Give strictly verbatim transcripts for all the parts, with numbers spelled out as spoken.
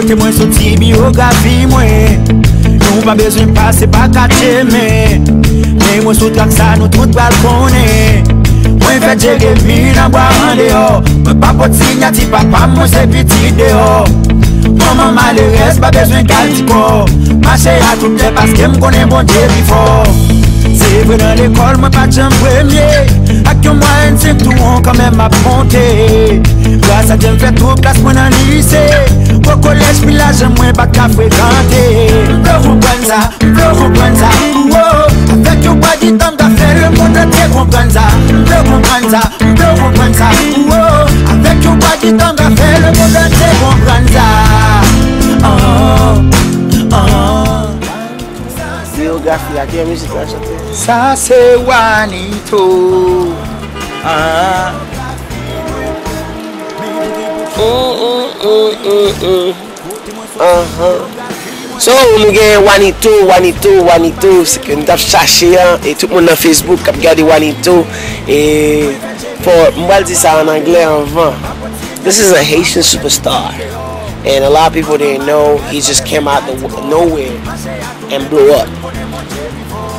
Te mwen soti biyografi mwen. Nou pa bezwen pase pa katye men. Men mwen sou trak sa nou tout pral konnen. Mwen fèt Jeremi nan bwa andeyò. Mwen pa pot sinyati papa m, mwen se pitit deyò. Manman malerèz pa bezwen gad ti kò. Mache a tout lè paske m konnen Bondye pi fò. Se vre nan lekòl mwen pa t janm premye. Ak yon mwayèn senk tou won kanmenm m ap monte. Gras a Dye m fè tout klas mwen nan lise. Bò kolèj pi lajan mwen pa t ka frekante. M vle w konprann sa, m vle w konprann sa. Ou o, avèk yon bwa gitan m ka fè lemonn antye konprann sa. M vle w konprann sa, m vle w konprann sa. Ou o, avèk yon bwa gitan m ka fè lemonn antye konprann sa. Ah, ah. Biyografi a, ki mizik la chante? Sa se Wanito. Ah. Mm, mm, mm, mm, mm. Ahan. So, nou gen Wanito, Wanito, Wanito, se ke nou t ap chache an, e tout moun nan Facebook k ap gade Wanito, e fò, m pral di sa an anglè anvan. This is a Haitian superstar, and a lot of people didn't know, he just came out the w- nowhere and blew up.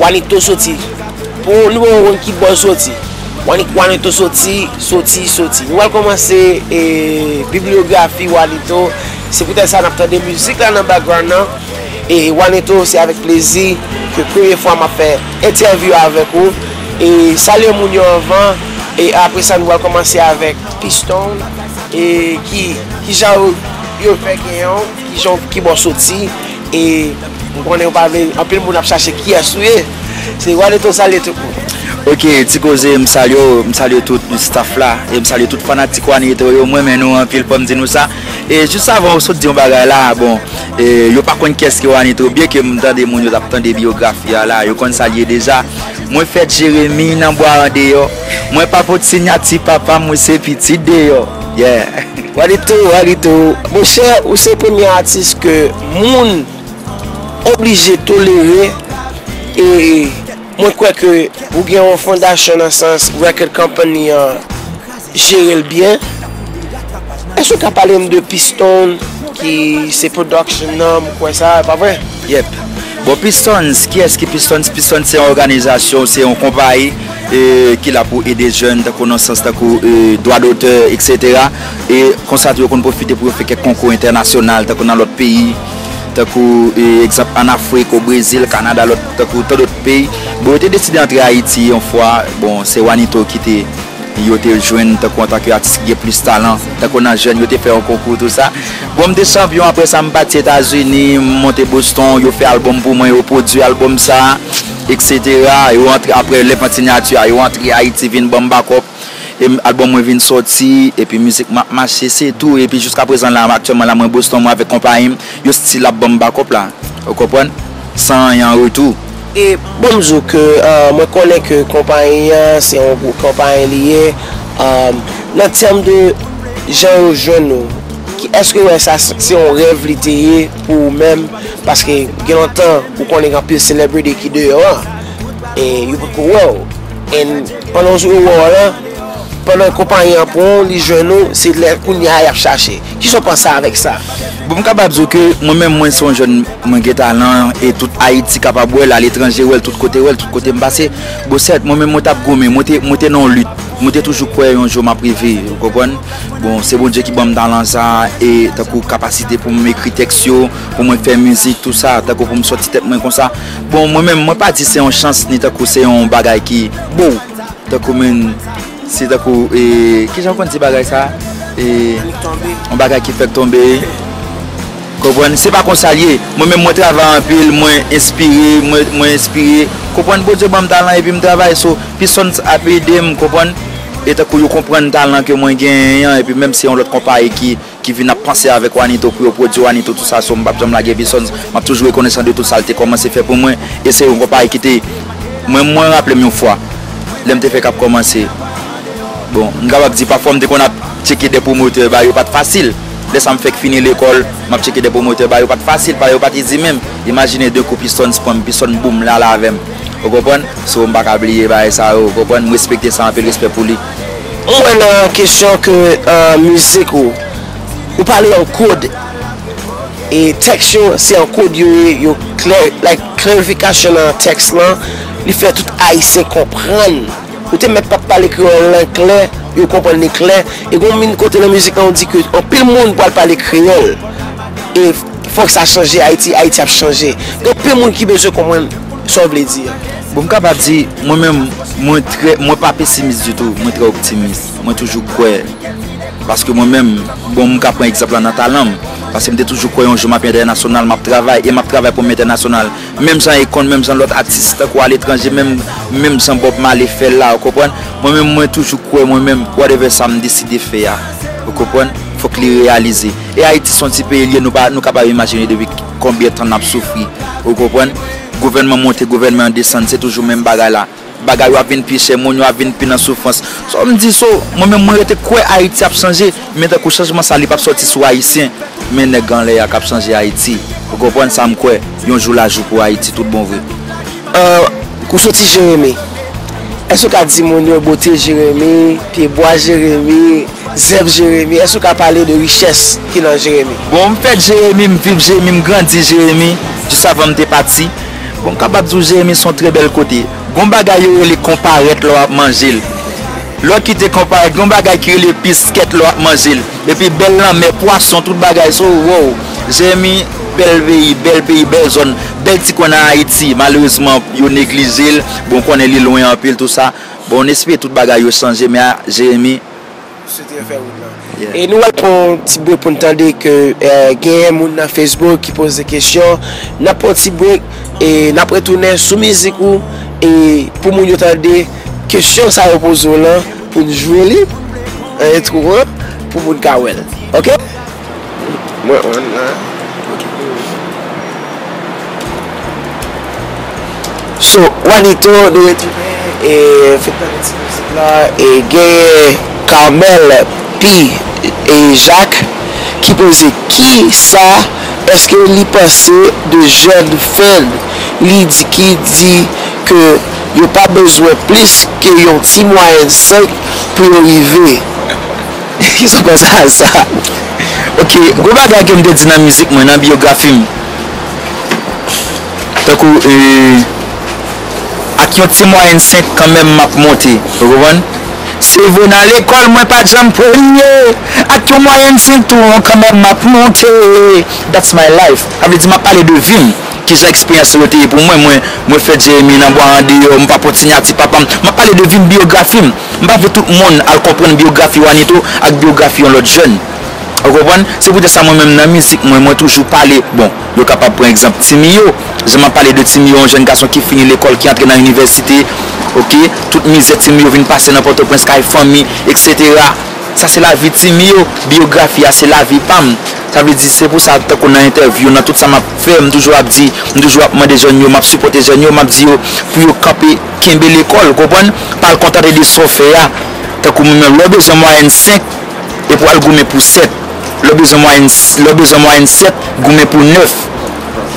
Wanito soti. Pou nou pa konn ki bò l soti. Wani- Wanito soti, soti, soti. Nou pral kòmanse e, bibliyografi Wanito. Se poutèt sa n ap tande mizik la nan background nan. E Wanito, se avèk plezi ke premye fwa m ap fè entèvyou avèk ou. E salye moun yo anvan. E apre sa, nou pral kòmanse avèk Piston. E ki, ki jan yo, yo fè genyen w, ki jan, ki bò w soti. E m konnen w pa vle, anpil moun ap chache kiyès ou ye. Se Wanito, salye tout moun. Ok, ti koze, m salye w, m salye tout staff la, e m salye tout fanatik Wanito yo, m renmen nou anpil, fò m di nou sa. E jis avan ou sot di yon bagay la, bon, e yo pa konn kiyès ki Wanito, byen ke m tande moun yo t ap tande biyografi a la, yo konn sa l ye deja. Mwen fèt Jeremi nan bwa andeyò, mwen pa pot sinyati papa m, mwen se pitit deyò. Yeah. Wanito, Wanito, monchè, ou se premye atis ke moun oblije tolere, e mwen kwè ke ou gen yon fondasyon nan sans record company an jere l byen. Èske w ka pale m de Piston ki se production nan, m kwè sa, e pa vre? Yep. Bon, Pistons, kiyès ki Pistons? Pistons se yon òganizasyon, se yon konpayi e, ki la pou ede jèn, tankou nan sans, tankou e, dwa dotè, etsetera. E konsa tou, yo konn pwofite pou yo fè kèk konkou entènasyonal, tankou nan lòt peyi, tankou e, egzanp, ann Afrik, o Brezil, Kanada, lòt, tankou tan dòt peyi. Bon, yo te deside antre Ayiti yon fwa. Bon, se Wanito ki te, yo te jwenn tankou antanke atis ki gen plis talan, tankou nan jèn, yo te fè yon konkou, tou sa. Bon, m te chanpyon, apre sa, m pati Etazini, m monte Boston, yo fè albòm pou mwen, yo pwodui albòm sa, etsetera. Yo antre, apre Lèpant Sinyati a, yo antre Ayiti, vin ban m bakòp. E m- albòm mwen vin sòti, epi mizik m ap mache, se tou. Epi jiska prezan la, aktyèlman la, mwen Boston, mwen avèk konpayi m, yo still ap ban m bakòp la. Ou konprann? San anyen an retou. E bon, m di w ke, ah, mwen konnen ke konpayi an, se yon gwo konpayi li ye. Ah, nan tèm de jan yo jwenn ou, ki, èske w wè sa se se yon rèv li te ye pou ou menm? Paske gen lontan, ou konnen gen anpil celebrity ki deyò an, e yo poko wè w. And pandan yo wè w la, pandan konpayi an pran w, li jwenn ou, se lè kounye a y ap chache. Kisa w panse avèk sa? Bon, m kapab di w ke mwen menm, mwen se yon jèn, mwen gen talan, e tout Ayiti kapab wè l, aletranje wè l, tout kote wè l, tout kote m pase. Bon, sèt, mwen menm, mwen t ap goumen, mwen te, mwen te nan yon lit. Mwen te toujou kwè yon jou m ap rive, ou konprann? Bon, se Bondye ki ban m talan sa a, e tankou kapasite pou m ekri tèks yo, pou mwen fè mizik, tou sa, tankou pou m sòti tèt mwen konsa. Bon, mwen menm, mwen pa di se yon chans, ni tankou se yon bagay ki, bon, tankou, men, se tankou, e, kijan w konn di bagay sa? E, yon bagay ki fèk tonbe. Konprann? Se pa konsa l ye. Mwen menm, mwen travay anpil, mwen enspire, mwen, mwen enspire. Konprann? Bondye ban m talan epi m travay, so, Pistons ap ede m, konprann? E tankou yo konprann talan ke mwen genyen an, epi menm se yon lòt konpayi ki, ki vin ap panse avèk Wanito pou yo pwodui Wanito, tou sa, so, m p ap janm lage Pistons. M ap toujou rekonesan de tout sa l te kòmanse fè pou mwen. E se yon konpayi ki te, mwen, mwen raple m yon fwa, lè m te fèk ap kòmanse. Bon, m kapab di pafwa m te konn ap tcheke de pwomotè, bagay yo pa t fasil. Lè sa m fèk fini lekòl, m ap tcheke de pwomotè, bagay yo pa t fasil, bagay yo pa t easy menm. Imajine de kou Pistons pran m, Pistons boom la la avè m. Ou konprann? So, m pa ka bliye bagay sa yo, ou konprann? M respekte sa anpil, respè pou li. M wè nan kesyon ke, ah, mizik ou, ou pale an kod. E tèks yo, se an kòd yo ye, yo klè, like, klarifikasyon nan tèks lan, li fè tout Ayisyen konprann. Ou te mèt p ap pale kreyòl lan klè, yo konprann li klè. E gon min kote nan mizik lan, ou di ke anpil moun pral pale kreyòl. E fòk sa chanje Ayiti, Ayiti ap chanje. Gen anpil moun ki bezwen konprann sa w vle di a. Bon, m kapab di, mwen menm, mwen trè, mwen pa pesimis ditou, mwen trè optimis. Mwen toujou kwè. Paske mwen menm, bon, m ka pran egzanp la nan talan m. Paske m te toujou kwè yon jou m ap entènasyonal, m ap travay, e m ap travay pou m entènasyonal. Menm jan Akon, menm jan lòt atis, tankou aletranje, menm, menm jan Bob Marley fè l la, ou konprann? Mwen menm, mwen toujou kwè, mwen menm, whatever sa m deside fè a, ou konprann? Fòk li reyalize. E Ayiti se yon ti peyi l ye, nou pa, nou kapab imajine depi konbyen tan n ap soufri, ou konprann? Gouvènman monte, gouvènman desann, se toujou menm bagay la. Bagay yo ap vin pi chè, moun yo ap vin pi nan soufrans. So, m di, so, mwen menm, mwen rete kwè Ayiti ap chanje, men tankou chanjman sa, li p ap sòti sou Ayisyen, men nèg anlè a k ap chanje Ayiti. Ou konprann sa m kwè, yon jou la jou pou Ayiti, tout bon vre. Ahn, ou soti Jeremi. Èske w ka di moun yo bote Jeremi, pyebwa Jeremi, zèb Jeremi? Èske w ka pale de richès ki nan Jeremi? Bon, m fèt Jeremi, m viv Jeremi, m grandi Jeremi, jis avan m te pati. Bon, m kapab di w Jeremi se yon trè bèl kote. Gon bagay yo rele konparèt lè w ap manje l. Lè w kite konparèt, gon bagay ki rele piskèt lè w ap manje l. Epi bèl lanmè, pwason, tout bagay. So, wow. Jeremi, bèl peyi, bèl peyi, bèl zòn, bèl ti kwen nan Ayiti. Malerezman, yo neglije l. Bon, w konnen li lwen anpil, tou sa. Bon, n espere tout bagay yo chanje, men a, Jeremi, Sou te fè wout lan. Yeah. E nou wè pran yon ti brek pou n tande ke eh, genyen moun nan Facebook ki poze kesyon. N ap pran yon ti brek e n ap retounen sou mizik ou e pou moun yo tande kesyon sa yo poze w lan pou n jwe li an entwo an pou moun ka wè l. Oke? Mwen on la. So, Wanito, nou retounen e fèk tande ti mizik la e genyen Carmel P e Jacques ki poze kisa èske li panse de jèn fan li di ki di ke yo pa bezwen plis ke yon ti mwayèn senk pou yo rive. Kisa w panse a sa? Ok, gwo bagay ke m te di nan mizik mwen, nan biyografi m. Tankou, e, ak yon ti mwayèn senk kanmenm m ap monte. Ou konprann? Se vre nan lekòl mwen pa t janm premye. Ak yon mwayèn senk tou kanmenm m ap monte. That's my life. Sa vle di m ap pale de vi m. Kijan eksperyans yo te ye pou mwen, mwen, mwen fèt Jeremi nan bwa andeyò, m pa pòt sinyati papa m. M ap pale de vi m, biyografi m. M pa vle tout moun al konprann biyografi Wanito ak biyografi yon lòt jèn. Ou konprann? Se poutèt sa mwen menm nan mizik mwen, mwen toujou pale, bon, yo kapab pran egzanp Timiyo. Jan m ap pale de Timiyo, yon jèn gason ki fini lekòl, ki antre nan inivèsite, oke? Tout mizè Timiyo vin pase nan Pòtoprens kay fanmi, etsetera. Sa se lavi Timiyo, biyografi a se lavi pa m. Sa vle di, se pou sa, tankou nan entèvyou, nan tout sa m ap fè, m toujou ap di, m toujou ap mande jèn yo, m ap sipòte jèn yo, m ap di yo pou yo kanpe, kenbe lekòl, konprann? Pa al kontante de sa w fè a. Tankou mwen menm, lè w bezwen mwayèn senk, epi w al goumen pou sèt. Lè w bezwen mwayèn, lè w bezwen mwayèn sèt, goumen pou nèf.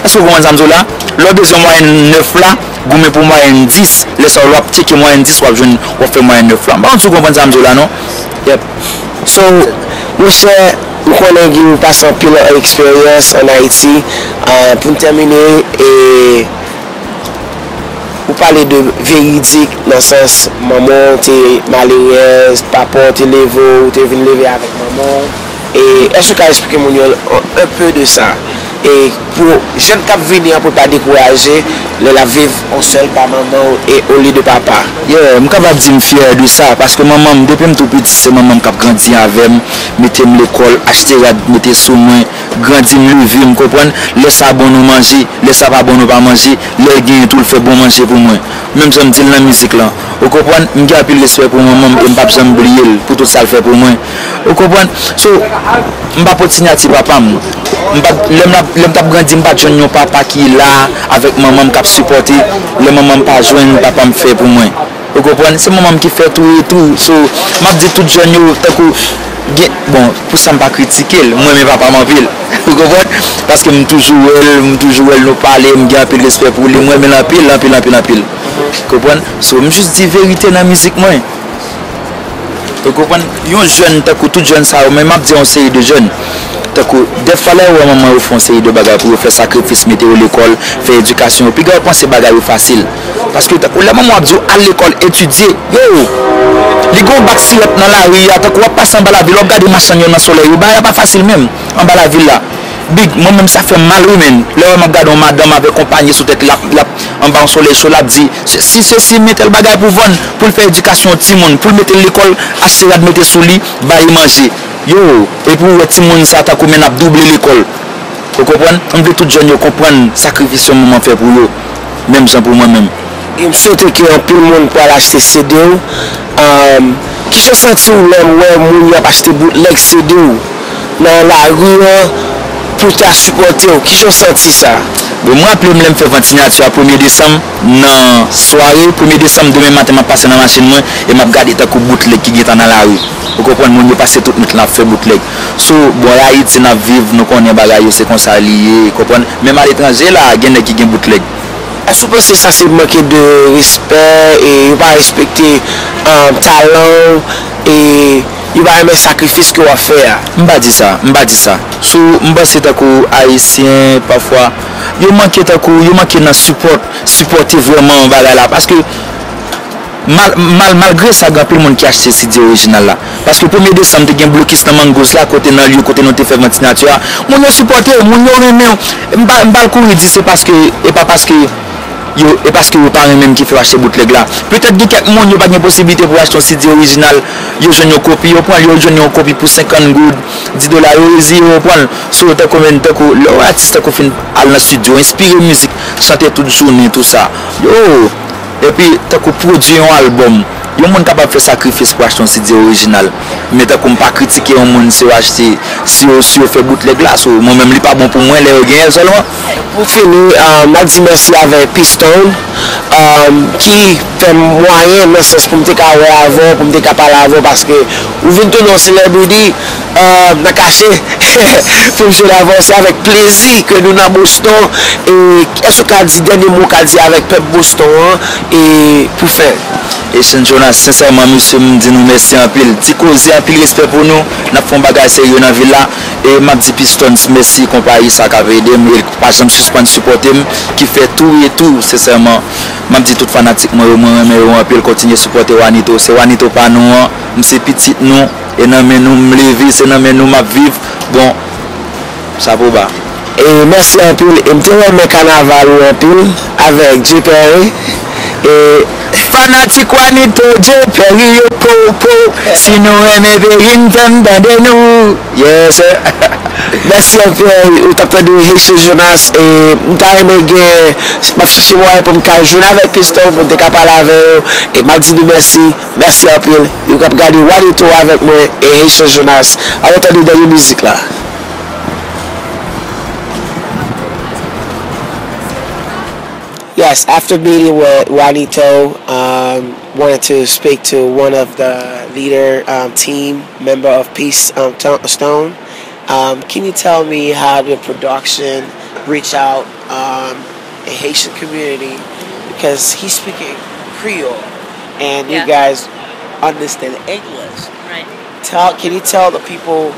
Èske w konprann sa m di w la? Lè w bezwen mwayèn nèf la, goumen pou mwayèn dis. Lè sa a, lè w ap tcheke mwayèn dis, w ap jwenn, w ap fè mwayèn nèf la. M pa konn si w konprann sa m di w la, non? Yep. So, monchè, m konnen Guy ou pase anpil eksperyans ann Ayiti. Ah, pou n tèmine, e, ou pale de veridik, nan sans manman w te malerèz, papa w te leve w, ou te vin leve avèk manman w. E èske w ka eksplike moun yo un peu de sa? E pou jèn k ap vini an pou l pa dekouraje lè l ap viv on sèl pa manman w e olye de papa. Yeah, m kapab di m fyè de sa, paske manman m, depi m tou piti, se manman m k ap grandi avè m, mete m lekòl, achte rad, mete sou mwen, grandi m, leve m, konprann? Lè sa bon nou manje, lè sa pa bon nou pa manje, lè l genyen tou l fè bon manje pou mwen. Menm jan m di l nan mizik lan. Ou konprann? M gen anpil respè pou manman m e m p ap janm bliye l pou tout sa l fè pou mwen. Ou konprann? So, m pa pot sinyati papa m. M pa, lè m ap, lè m t ap grandi, m pa t jwenn yon papa ki la avèk manman m k ap sipòte lè manman m pa jwenn papa m fè pou mwen. Ou konprann? Se manman m ki fè tou e tou. So, m ap di tout jèn yo, tankou, gen, bon, pou sa m pa kritike l, m renmen papa m anpil. Ou konprann? Paske m toujou wè l, m toujou wè l, nou pale, m gen anpil respè pou li, m renmen l anpil, anpil, anpil, anpil. Konprann? So, m jis di verite nan mizik mwen. Ou konprann? Yon jèn, tankou tout jèn sa yo, men m ap di yon seri de jèn. Tankou, dèfwa lè ou wè manman yo fè yon seri de bagay pou yo fè sakrifis, mete yo lekòl, fè edikasyon yo, piga yo panse bagay yo fasil. Paske tankou lè manman w ap di w al lekòl, etidye, yo, li gen yon bak sirèt nan lari a, tankou w ap pase anba lavil, w ap gade machann yo nan solèy yo, bagay la pa fasil menm, anba lavil la. Big, mwen menm sa fè m mal wi, men lè w wè m ap gade yon madanm avèk yon panye sou tèt li, l ap, l ap anba yon solèy cho, l ap di, sesi, sesi, men tèl bagay pou vann, pou l fè edikasyon yon timoun, pou l mete l lekòl, achte rad mete sou li, ba li manje. Yo, epi w wè timoun sa tankou men n ap double lekòl. Ou konprann? M vle tout jèn yo konprann sakrifis yon manman fè pou yo, menm jan pou mwen menm. E m swete ke anpil moun pral achte C D w. Um, kijan w santi w lè w wè moun yo ap achte boutlèg C D w nan lari an pou ta sipòte w? Kijan w santi sa? Bon, m raple m lè m fè vant siyati a premye desanm nan sware, premye desanm, demen maten m ap pase nan machin mwen e m ap gade tankou boutlèg ki gentan nan lari. Ou konprann, moun yo pase tout nwit lan ap fè boutlèg. So, bò Ayiti n ap viv, nou konnen bagay yo se konsa li ye, konprann. Menm aletranje la, gen nèg ki gen boutlèg. Èske w panse sa se manke de respè e yo pa respekte, um, talan w e yo pa renmen sakrifis ke w ap fè a? M pa di sa, m pa di sa. So, m panse tankou Ayisyen, pafwa, yo manke tankou, yo manke nan sipòt, sipòte vrèman bagay la. Paske, Mal, mal, malgre sa, gen anpil moun ki achte C D orijinal la. Paske premye desanm, te gen blokis nan Mangoes la, kote nan lye kote nou te fè vant siyati a. Moun yo sipòte w, moun yo renmen w. M pa, m pa al kouri di se paske, e pa paske yo, e paske yo pa renmen m ki fè yo achte boutlèg la. Petèt gen kèk moun yo pa gen posiblite pou achte yon C D orijinal, yo jwenn yon kopi, yo pran l, yo jwenn yon kopi pou senkant goud, dis dola, yo reziye, yo pran l. So, tankou menm, tankou, lè yon atis tankou fin al nan estidyo, enspire mizik, chante tout jounen, tou sa. Yo, Epi, tankou pwodui yon albòm, yon moun kapab fè sakrifis pou achte yon C D orijinal. Men tankou m pa kritike yon moun si yo achte, si yo, si yo fè boutlèg la, so, mwen menm li pa bon pou mwen lè yo genyen l sèlman. Pou fini, ah, m ap di mèsi avèk Peace Town, ah, ki fè m mwayen nan sans pou m te ka wè avè w, pou m te ka pale avè w, paske ou vin tounen yon selebriti, ah, nan kache, pou m jwe avè w. Se avèk plezi ke nou nan Boston. E èske w ka di dènye mo w ka di avèk pèp Boston an e pou fè? Echann Jonas, sensèman, mesye, m di nou mèsi anpil. Ti koze, anpil respè pou nou. N ap fè yon bagay serye nan vil la. E m ap di Pistons mèsi, konpayi sa k ap ede m e k pa janm sispann sipòte m, ki fè tou e tou, sensèman. M ap di tout fanatik mwen yo, mwen renmen yo anpil. Kontinye sipòte Wanito. Se Wanito pa nou an. M se pitit nou. E nan men nou m leve, se nan men nou m ap viv. Bon, chapo ba. E mèsi anpil. E m te renmen kanaval ou anpil avèk Jay Perry. E fanatik Wanito, Jay Perry yo po, po. Si nou renmen peyi m, fè m tande nou. Yes, sir. Mèsi anpil. Ou t ap tande Haitian Jonas. E m ta renmen gen, m ap chèche mwayen pou m ka jwenn avèk Pistol, pou m te ka pale avè yo. E m ap di nou mèsi. Mèsi anpil. Ou k ap gade Wanito avèk mwen e Haitian Jonas. Ann tande dènye mizik la. Yes, after meeting with Wanito, um, wanted to speak to one of the leader, um, team member of Peace, um, Stone. Um, can you tell me how the production reach out, um, in Haitian community? Because he's speaking Creole, and you guys understand English. Right. Tell, can you tell the people,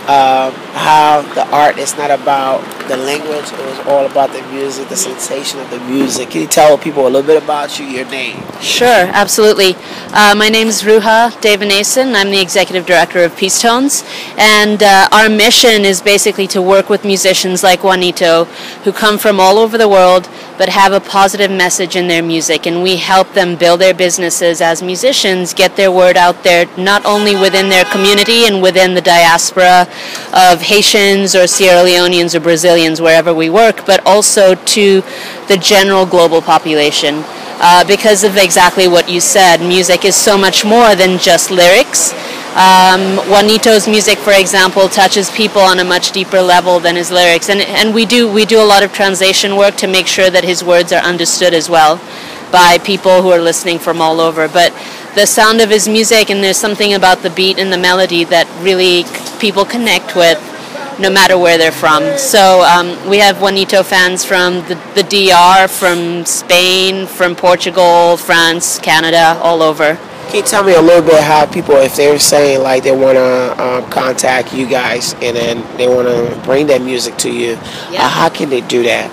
um, how the art is not about the language, it was all about the music, the sensation of the music. Can you tell people a little bit about you, your name? Sure, absolutely. Uh, my name is Ruha Devanesan. I'm the executive director of Peace Tones. And, uh, our mission is basically to work with musicians like Wanito, who come from all over the world but have a positive message in their music. And we help them build their businesses as musicians, get their word out there, not only within their community and within the diaspora of Haitians or Sierra Leoneans or Brazilians, wherever we work, but also to the general global population. Uh, because of exactly what you said, music is so much more than just lyrics. Um, Wanito's music, for example, touches people on a much deeper level than his lyrics. And, and we do, we do a lot of translation work to make sure that his words are understood as well by people who are listening from all over. But the sound of his music, and there's something about the beat and the melody that really c-, people connect with no matter where they're from. So, um, we have Wanito fans from the, the D R, from Spain, from Portugal, France, Canada, all over. Can you tell me a little bit how people, if they're saying like they want to um, contact you guys and then they want to bring their music to you, Yeah. uh, how can they do that?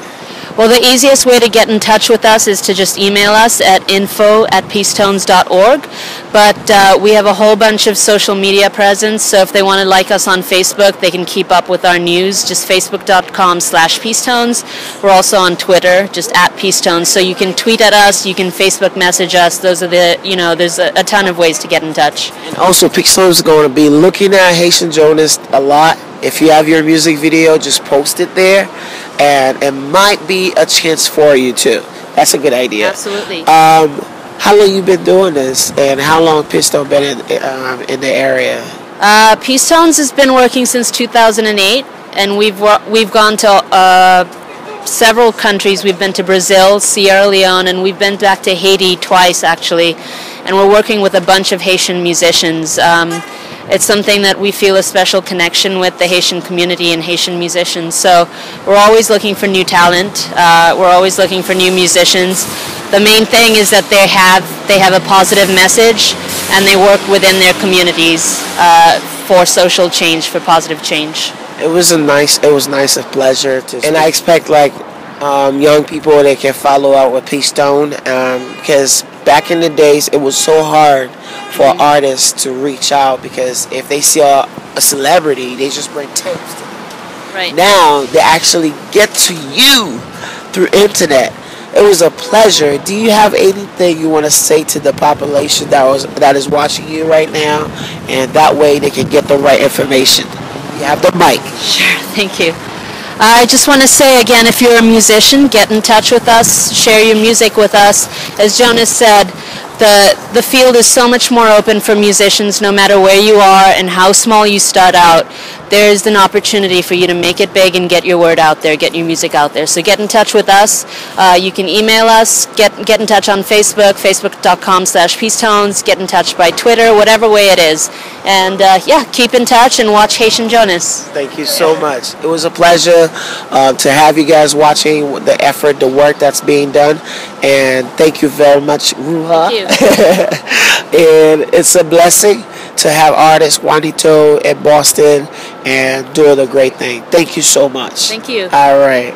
Well, the easiest way to get in touch with us is to just email us at info at peacetones.org. But uh, we have a whole bunch of social media presence, so if they want to like us on Facebook, they can keep up with our news. Just facebook.com slash peacetones. We're also on Twitter, just at peacetones. So you can tweet at us, you can Facebook message us. Those are the, you know, there's a, a ton of ways to get in touch. And also, Peacetones is going to be looking at Haitian Jonas a lot. If you have your music video, just post it there, and it might be a chance for you too. That's a good idea. Absolutely. Um, how long you been doing this, and how long Peacetone been in, um, in the area? Uh, Peacetones has been working since two thousand eight, and we've wo- we've gone to uh, several countries. We've been to Brazil, Sierra Leone, and we've been back to Haiti twice, actually. And we're working with a bunch of Haitian musicians. Um, it's something that we feel a special connection with the Haitian community and Haitian musicians. So we're always looking for new talent. Uh, we're always looking for new musicians. The main thing is that they have they have a positive message and they work within their communities uh, for social change, for positive change. It was a nice, it was nice, a pleasure to. And I expect like um, young people that can follow out with Peacetone, because back in the days it was so hard for artists to reach out, because if they see a, a celebrity, they just bring tips to them. Right. Now they actually get to you through internet. It was a pleasure. Do you have anything you want to say to the population that was that is watching you right now, and that way they can get the right information? You have the mic. Sure, thank you. I just want to say again, if you're a musician, get in touch with us, share your music with us. As Jonas said, the the field is so much more open for musicians, no matter where you are and how small you start out. There is an opportunity for you to make it big and get your word out there, get your music out there. So get in touch with us. Uh, you can email us, get get in touch on Facebook, facebook.com slash peacetones, get in touch by Twitter, whatever way it is. And uh, yeah, keep in touch and watch Haitian Jonas. Thank you so much. It was a pleasure uh, to have you guys watching the effort, the work that's being done, and thank you very much, Ruha. Thank And it's a blessing to have artists Juanito in Boston and doing a great thing. Thank you so much. Thank you. All right.